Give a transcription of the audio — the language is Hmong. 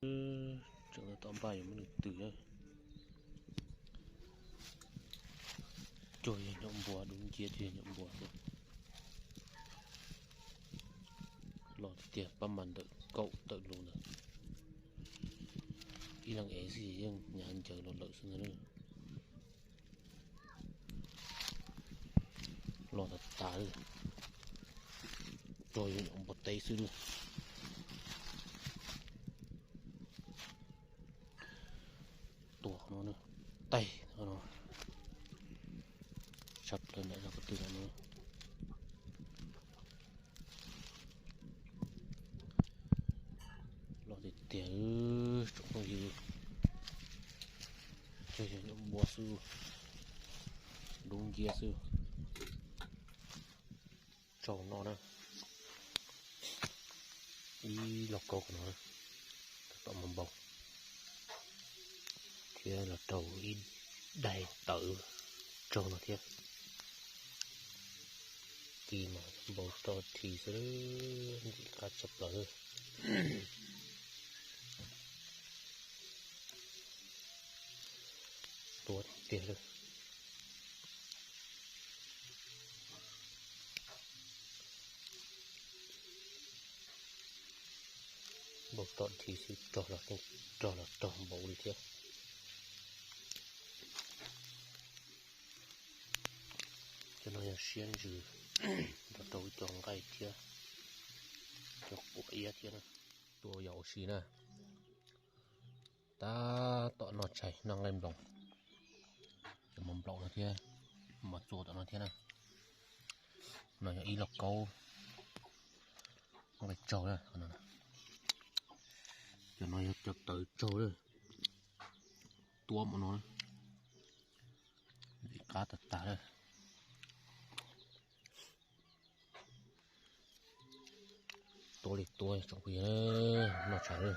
Tseem tom npaj yuav muab nws twm na. Cog yog nyuam npua, dub nciab cog yog nyuam npua xwb. Los tiag tiag pab mas ntawm kaum tawm lus ntawd. Ib leeg ev xwb yeej hnyav ncaws los lawm xwb ntag. Los tas tas li, cog yog nyuam npua teb xwb li. Tua no, taig no, tshaj plaws ntawm no ko tw no. Los tiag tiag tsoom phooj ywg, cog yog nyuam npua xwb, dub nciab xwb. Tsau no na, ib lauj kaub qhov no, tom mas npau, thiab los rau ib daig tawv tsau no thiab. Kis mas npau roj rhi xwb, ntxim qab tshaj plaws. Tua tiag tiag li. Npau roj rhi xwb, rog los rog npaum li thiab. Cov no yog siab ntsws nrog rau ib co nqaij thiab, cov quav iab thiab na. Tua yog ua si na. Tab tom noj tshais noj nqaij nploos, cov mos nplaum no thiab, mos txua tom no thiab na. No yog ib lauj kaub nqaij tsaug na. Cov no yog cov tawv tsaug, tua mus no, ntxim qab tag tag li. Tua li tua tsoom phooj ywg, noj tshais li.